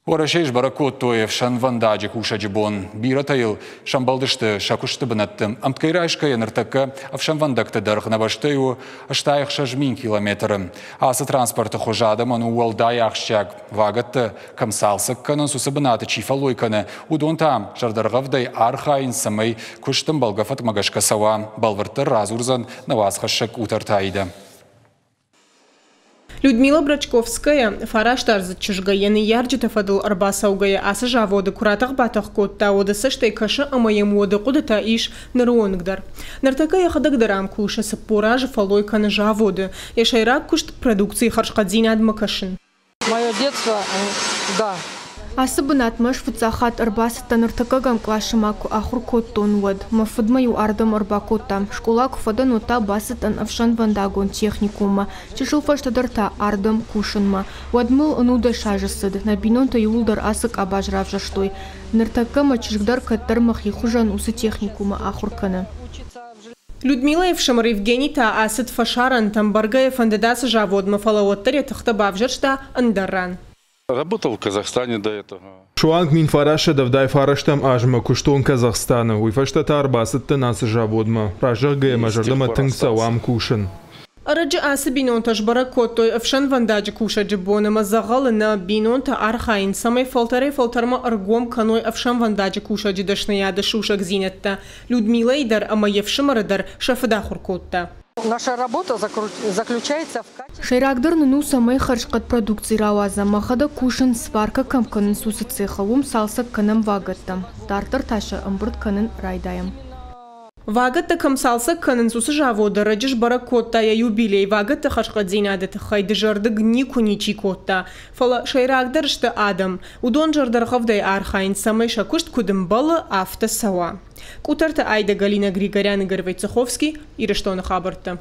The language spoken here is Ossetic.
Уӕрӕсейы сбӕрӕг кодтой ӕфсӕнвӕндаджы кусӕджы бон. Бирӕтӕ йыл сӕмбӕлдысты сӕ куысты бынӕтты. Ӕмткӕй райсгӕйӕ ныртӕккӕ ӕфсӕнвӕндӕгты дӕргъ нӕ бӕстӕйы у 86 000 километры. Ацы транспорты хуыз адӕмӕн у уӕлдай ахсджиаг. Вагӕттӕ кӕм цалцӕг кӕнынц, уыцы бынаты чи фӕллой кӕны, уыдон та зӕрдӕргъӕвдӕй архайынц, цӕмӕй куыст ӕмбӕлгӕ фӕткмӕ гӕсгӕ цӕуа. Бӕлвырддӕр радзурдзӕн нӕ уацхӕссӕг Къутӕрты Аидӕ. Людмила Брачковская, фарастаздзыд чызгӕй йӕ ныййарджыты фӕдыл ӕрбацӕугӕйӕ ацы заводы куы ратӕх-батӕх кодта, уӕды цӕстӕй кӕсы ӕмӕ йӕм уӕды хъуыдытӕ ис ныры онг дӕр. Ныртӕккӕ йӕхӕдӕг дӕр ам кусы, 40 азы фӕллой кӕны заводы. Йӕ сӕйраг куыст продукцийы хӕрзхъӕддзинадмӕ кӕсын. Мое детство, да. Ацы бынатмӕ ӕз фыццаг хатт ӕрбацыдтӕн ӕртыккӕгӕм къласы ма куы ахуыр кодтон, уӕд. Мӕ фыд мӕ-иу ардӕм ӕрбакодта. Скъола куы фӕдӕн, уӕд та бацыдтӕн ӕфсӕнвӕндагон техникуммӕ. Чысыл фӕстӕдӕр та ардӕм кусынмӕ. Уӕд мыл 19 азы цыд. Нӕ бинонтӕ иууылдӕр ацы къабаз равзӕрстой. Ныртӕккӕ мӕ чызг дӕр кӕддӕр мӕхи хуызӕн уыцы техникумы ахуыр кӕны. Людмилайы ӕфсымӕр Евгений та ацыд фӕсарӕнтӕм, бӕргӕ йӕ фӕндыд ацы заводмӕ, фӕлӕ уӕддӕр йӕ тыхтӕ бавзӕрста ӕндӕр ран. Работал в Казахстане до этого. Суанг 1979 азмӕ куыстон Казахстаны, уый фӕстӕ та ӕрбацыдтӕн ацы заводмӕ. Разӕгъгӕ мӕ зӕрдӕмӕ тынг цӕуы ам кусын. Ӕрӕджы ацы бинонтӕ сбӕрӕг кодтой ӕфсӕнвӕндаджы кусӕджы бон ӕмӕ дзӕгъӕлы нӕ бинонтӕ архайынц, цӕмӕй фӕлтӕрӕй-фӕлтӕрмӕ ӕргом кӕной ӕфсӕнвӕндаджы кусӕджы дӕсныйады сусӕгдзинӕдтӕ. Людмилайы дӕр ӕмӕ йе фсымӕры дӕр сӕ фыд ахуыр кодта. Наша работа заключается в качестве... Сӕйрагдӕр нын у, цӕмӕй хӕрзхъӕд продукци рауадзӕм. Мӕхӕдӕг кусын, сваркӕ кӕм кӕнынц, уыцы цехы. Уым цалцӕг кӕнӕм вагӕттӕ. Дарддӕр та сӕ ӕмбырд кӕнын райдайӕм. Вагӕттӕ кӕм цалцӕг кӕнынц, уыцы заводы ӕрӕджы сбӕрӕг кодта йӕ юбилей. Вагӕтты хӕрзхъӕддзинады тыххӕй дызӕрдыг никуы ничи кодта. Фӕлӕ сӕйрагдӕр сты адӕм. Уыдон зӕрдӕргъӕвдӕй архайынц, цӕмӕй сӕ куыст куыд ӕмбӕлы, афтӕ цӕуа. Къутӕрты Айда, Галина Григорян, Игорь Войцеховский, Ирыстоны хабӕрттӕ.